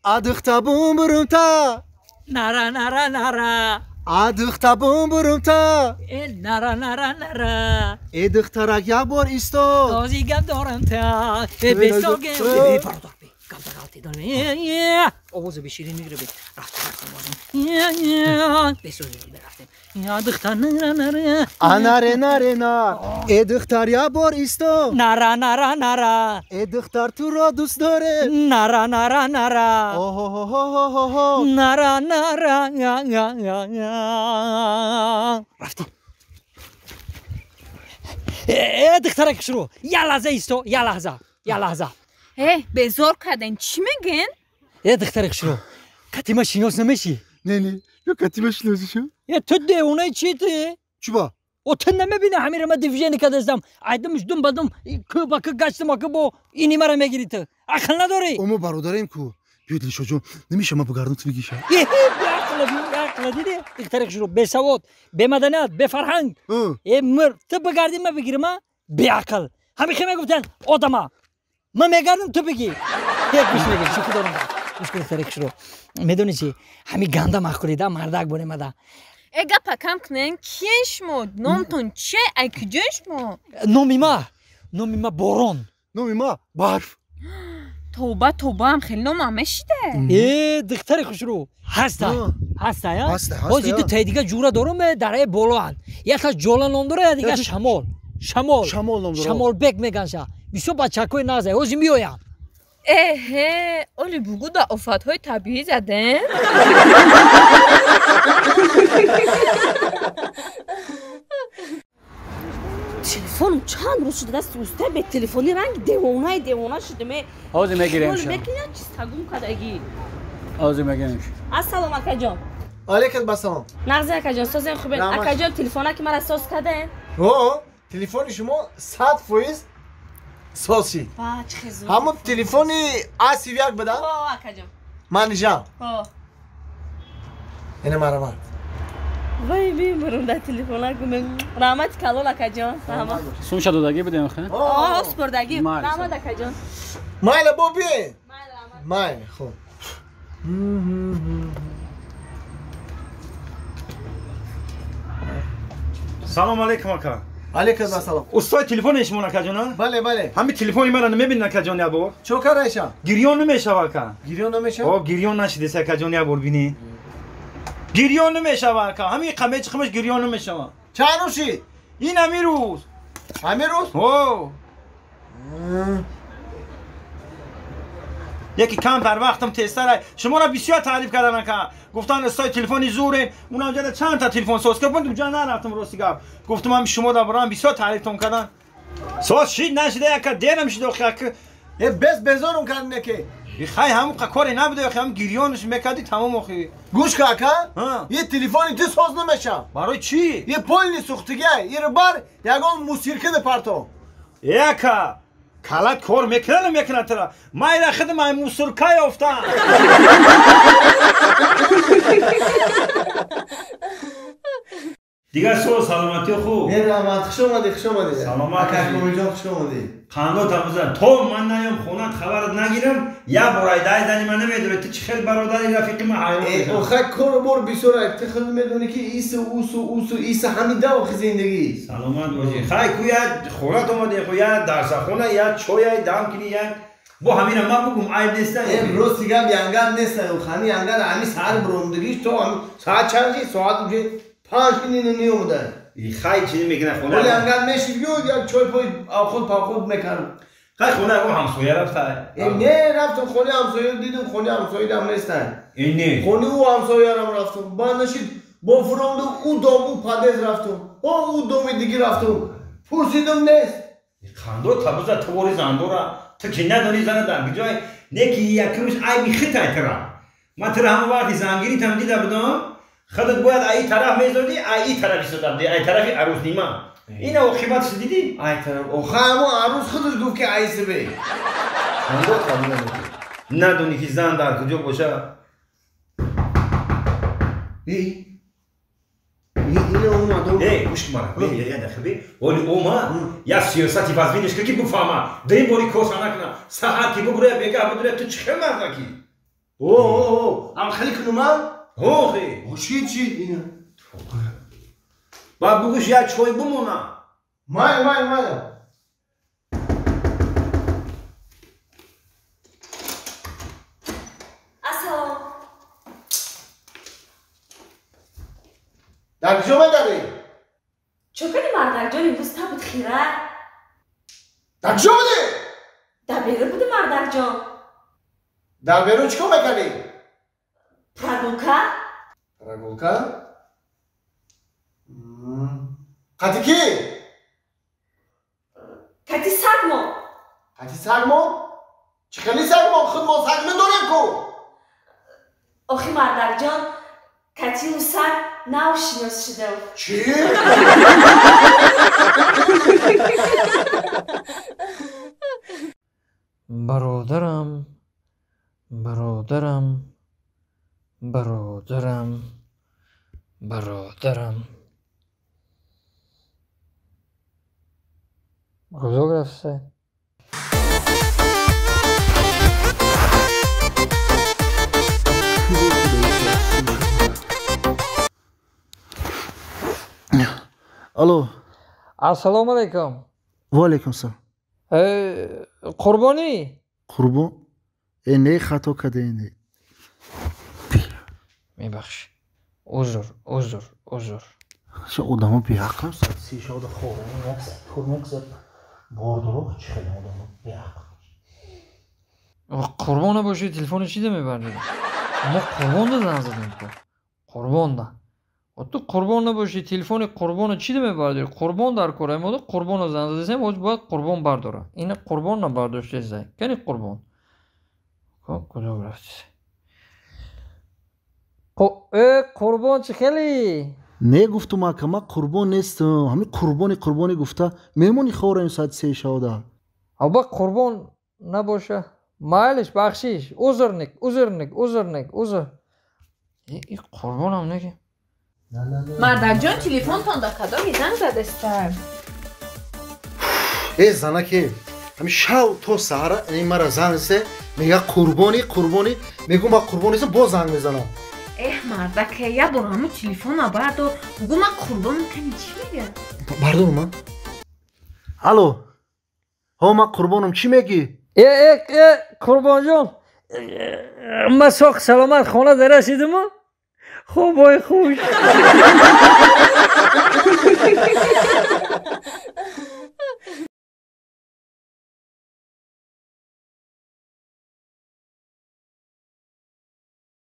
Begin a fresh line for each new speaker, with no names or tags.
А духта бум бурумта.
Нара нара нара.
А духта бум бурумта.
Э нара нара нара.
Э духтарак як бор исто.
Този гап дорам та. Э бесоге. Э бародар бе. Гап дар дорам. Овози беширин мегире бе. Рафтем рафтем бозем. Бесоге рафтем. Я духтар нара нара.
А наре наре нар. Э духтар як бор исто.
Нара нара нара.
Э духтар туро дӯст доре.
Нара нара нара.
Оҳоҳоҳоҳо.
Нара нара. Рафтем. Э духтарак шурӯ. Я лаҳза исто, я лаҳза, я лаҳза.
Э, безор карден, чӣ мегӯен?
Э духтарак шурӯ. Катима шинос намешӣ?
Не, не, ё катима шиносишу?
Э ту девонаи чи ту?
Чуба?
О ту намебини ҳамира ма движение кардастам. Айдамш дум ба дум ку ба ку гаштам аку бо ини мара мегири ту. Ақл надорӣ?
О мо бародарем ку. Биёд Лишоҷон, намеша ма бугардам ту бигиша?
Э беақла беақла диди? Духтарак шурӯ бесавод, бемаданият, бефарҳанг. Э мир ту бигардӣ ма бигирам а? Беақл. Ҳамин хе мегуфтанд одама. Ман мегардам ту бигӣ. Як гӯш мегир, шӯхӣ дорам. Гӯш кун духтарак шурӯ. Медонӣ чи? Ҳамин ганда маъқулида мардак боремада.
Э гапа кам кунен, киен шумо? Номтон че? Ай куҷои шумо?
Номи ма? Номи ма Борон.
Номи ма Барф.
Тоба тобаам хеле номам мешиде.
Э духтари хушрӯ. Ҳаста. Ҳаста я? Боз ду таи дига ҷура дорум дараи болоанд. Якаш Ҷола ном дора, я дига Шамол. Шамол.
Шамол ном дора.
Шамолбек меганша. Бисёр бачакҳои нағзе. Ҳозир меоянд.
Эҳе, оли бугу да офатҳои табиӣ задем?
Телефоном чанд рӯз шуда дасти уста бе телефони ранги девонаи девона шудам.
Ҳозир мегирем ша.
Мекунӣ чиз тагум кардагӣ.
Ҳозир мегирем ша.
Ассалом акаҷон.
Алейкум ассалом.
Нағзи акаҷон, созем хубед. Акаҷон, телефона ки мара соз кардем?
О, телефони шумо 100% соз шид.
Ва, чӣ хел зуд.
Ҳамон телефони А31 буда?
О, акаҷон.
Манижам.
О.
Ина марамат.
Вай, мемурам дар телефона гумем. Раҳмати калон акаҷон. Раҳмат.
Сумша додагӣ будем хе?
О, спурдагӣ. Раҳмат акаҷон.
Майла бо биёед. Майла, хуб.
Салом алейкум ака.
Алейкум ассалом.
Устои телефони шумо акаҷон?
Бале, бале.
Ҳамин телефони мара намебинед акаҷон як бор?
Чо кардаиша?
Гирён намешава ака.
Гирён намешава?
О, гирён нашидест акаҷон як бор бинед. Гирён намешава ака. Ҳамин қамечи гирён намешава.
Чанд рӯз шид?
Ин ҳамин рӯз.
Ҳамин рӯз?
О. Яки камтар вақтам тезтар. Шуморо бисёр таъриф кардан ака. Гуфтан устои телефони зурен. Унам ҷада чанд та телефон соз кард. Ман ҷа нарафтам рости гап. Гуфтам ҳам шумо да барам бисёр таърифтон кардан. Соз шид нашида яка дерам шид охи ака.
Э бес безорум кардне ки.
Хай ҳамон коре набуда охи ҳам гирёнш мекарди тамом охи.
Гӯш ка ака? Е телефони ту соз намеша.
Барои чӣ?
Е полни сӯхтига, е бар ягон мусирка да парто.
Э ака, калат кор мекунад намекунад тра. Ман ира худам ай мусурка ёфтам. Дигар суол саломатӣ хуб.
Не раҳмат, хуш омадӣ, хуш омадӣ.
Саломат
ака Комилҷон, хуш омадӣ.
Қандо табизан. То ман наём хонат хабарат нагирам, як бор айдаи зани ман намедонӣ ту чӣ хел бародари рафиқи ман ҳайрон мешавам.
Охай кору бор бисёр ай. Ту худ медонӣ ки ису усу усу иса ҳамин да охи зиндагӣ.
Саломат бошӣ. Хай ку як хонат омадӣ, ху як дарсахона, як чой ай дам кунӣ як бо ҳамина ман бугум айб неста.
Э рости гап янгар неста. Ҳами янгар ҳами саҳар бурондагиш то соат чанд шид? Соат уже 5 кини неомуда.
Хай чизи мекунад хона.
Оли ангар мешид ю як чой пой авход павход мекард.
Хай хона ягон ҳамсоя рафта.
Э не рафтам хони ҳамсоя дидам хони ҳамсоядам нестан.
Э не.
Хони ӯ ҳамсоярам рафтам. Баъд нашид бо фуромду ӯ дом ӯ подъезд рафтам. О ӯ доми диги рафтам. Пурсидам нест.
Қандо табуза тувори зандора. Ту ки надони зана дар куҷой? Не ки якумш айби хитай тира. Ман тира ҳамон вақти зангиритам дида будам. Худат бояд ай тараф мезодӣ, ай тараф истода будӣ, ай тарафи арӯснима. Ина оқибатш дидӣ?
Ай тараф. Охай ҳамон арӯс худаш гуфт ки ай сибе.
Қандо қабул намекунӣ. Надонӣ ки зан дар куҷо боша. Э, гӯш кун мара. Я дақиқа бе. Оли омад, як сиёсати вазминеш ки буфаҳма. Дим бори коса накуна. Саҳар ки бугуря, бегаҳ бугуря, ту чӣ хел мардакӣ?
О, ам хеле кунума?
Охи.
О, чи чи ина.
Ба бугуш я чой бумона.
Май май май.
Ассалом.
Дар куҷо медарӣ?
Чо кардӣ мардакҷон имрӯз та буд хира?
Дар куҷо будӣ?
Дар берун будӣ мардакҷон.
Дар берун чӣ кор мекардӣ?
Прогулка.
Прогулка? Қати кӣ?
Қати сагмо.
Қати сагмо? Чӣ хели сагмо? Худ мо саг надорем ку.
Охи мардакҷон, кати ӯ саг нав шинос шудам.
Чӣ?
Бародарам, бародарам, бародарам, бародарам. Куҷо рафта?
Алло.
Ассалому алайкум.
Ва алайкум салом.
Қурбонӣ?
Қурбон? Э не, хато кардед.
Мебахш. Узр, узр, узр.
Чӣ одамо беақл сад се шода хорон як курмак зад. Бордурох чӣ хеле одамо беақл.
Қурбон набоши телефони чӣ мебардорӣ? Мо Қурбонда занг задем ку. Қурбонда. Ту Қурбон набоши телефони Қурбона чӣ мебардорӣ? Қурбон дар кор омода Қурбона занг задесем, ҳоз бояд Қурбон бардора. Ина Қурбон набардоштесай. Кани Қурбон? Куҷо рафтесай? Қурбон чӣ хеле?
Не гуфтум ака, ман Қурбон нестам. Ҳамин Қурбони Қурбони гуфта меҳмони хорем соати се шавода.
Аба Қурбон набоша. Майлиш, бахшиш. Узрник, узрник, узрник, узр. И Қурбонам неки.
Мардакҷон, телефонтон да кадоми занг задеста?
Э занаке, ҳамин шав то саҳара ин мара занг засе, мега Қурбони, Қурбони, мегӯм ман Қурбон нестам, боз занг мезанам.
Эҳ мардаке, як бор ҳамун телефона бардор, бугӯ ман Қурбонам, кани чӣ мега?
Бардорам ман? Алло. Ҳо, ман Қурбонам, чӣ мегӣ?
Э э э Қурбонҷон, ман соқ саломат хона дарасидиму? Хубой хуш.